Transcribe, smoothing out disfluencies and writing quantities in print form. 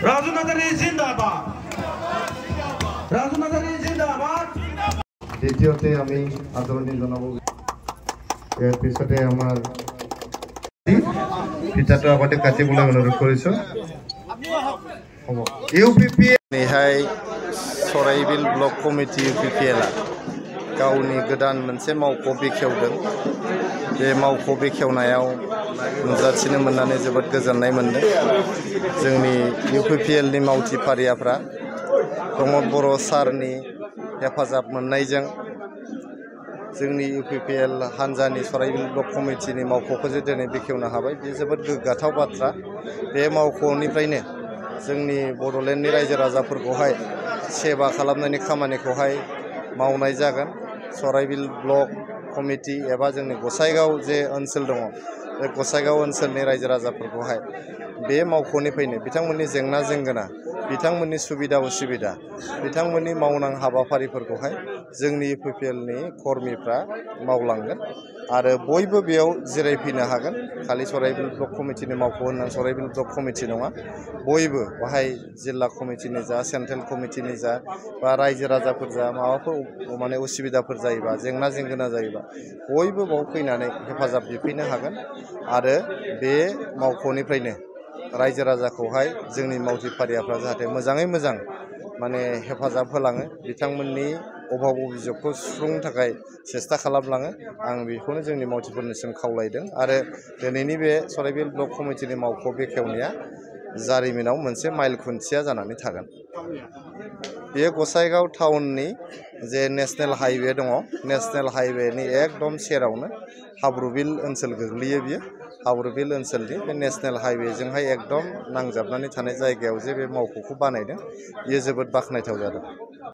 রাজনাথানী জিন্দাবাদ, রাজনাথানী জিন্দাবাদ। দ্বিতীয়তে আমি আদরণীয় জানাবো এর পিছতে আমার পিতাটো আগতে কাটিবলৈ অনুৰোধ কৰিছো। হ'ব ইউপিপিএল नेहाय सराइबिल ब्लक कमिटि इउपिपिएल गावनि गोदान मोनसे मावख' बेखेवदों। बे मावख' बेखेवनायाव नुजाथिनो मोननानै जोबोद गोजोननाय मोनदों। जोंनि इउपिपिएल नि मावथि फारियाफ्रा प्रमद बर' सारनि हेफाजाब मोननायजों जोंनि इउपिपिएल हान्जानि सराइबिल ब्लक कमिटिनि मावख'खौ जे दिनै बेखेवनो हाबाय, बे जोबोद गोग्गाथाव बाथ्रा। बे मावख'निफ्रायनो जोंनि बड'लेण्डनि रायजो राजाफोरखौहाय सेवा खालामनायनि खामानिखौहाय मावनाय जागोन। सराइबिल ब्लक कमिटि एबा जोंनि गसाइगाव जे ओनसोल दङ, बे गसाइगाव ओनसोलनि रायजो राजाफोरखौहाय बे मावख'निफ्रायनो बिथांमोननि जेंना जेंगोना, बिथांमोननि सुबिदा उसुबिदा, बिथांमोननि मावनां हाबाफारिफोरखौहाय जोंनि इउपिपिएल नि कर्मिफ्रा मावलांगोन आरो बयबो बेयाव जिरायफैनो हागोन। खालि सराइबिल ब्लक कमिटिनि मावख' होननानै सराइबिल ब्लक कमिटि नङा, बयबो बाहाय जिल्ला कमिटिनि जा, सेन्ट्रेल कमिटिनि जा, बा रायजो राजाफोर जा, माबाफोर माने उसुबिदाफोर जायोबा, जेंना जेंगोना जायोबा बयबो बाव फैनानै हेफाजाब बिफैनो हागोन आरो बे मावख'निफ्रायनो रायजो राजाखौहाय जोंनि मावथि फारियाफ्रा जाहाथे मोजाङै मोजां माने हेफाजाब होलाङो, बिथांमोननि अभाब अभिजगखौ सुफुंनो थाखाय सेस्था खालामलाङो। आं बेखौनो जोंनि मावथिफोरनिसिम खावलायदों आरो दिनैनि बे सराइबिल ब्लक कमिटिनि मावख' बेखेवनाया जारिमिनाव मोनसे माइल खुन्थिया जानानै थागोन। बेयो गसाइगाव टाउननि जे नेशनेल हाइवे दङ, नेशनेल हाइवेनि एकदम सेरावनो हाब्रुबिल ओनसोल गोग्लैयो। बियो हाब्रुबिल ओनसोलनि बे नेशनेल हाइवेजोंहाय एकदम नांजाबनानै थानाय जायगायाव जे बे मावख'खौ बानायदों, बियो जोबोद बाख्नायथाव जादों।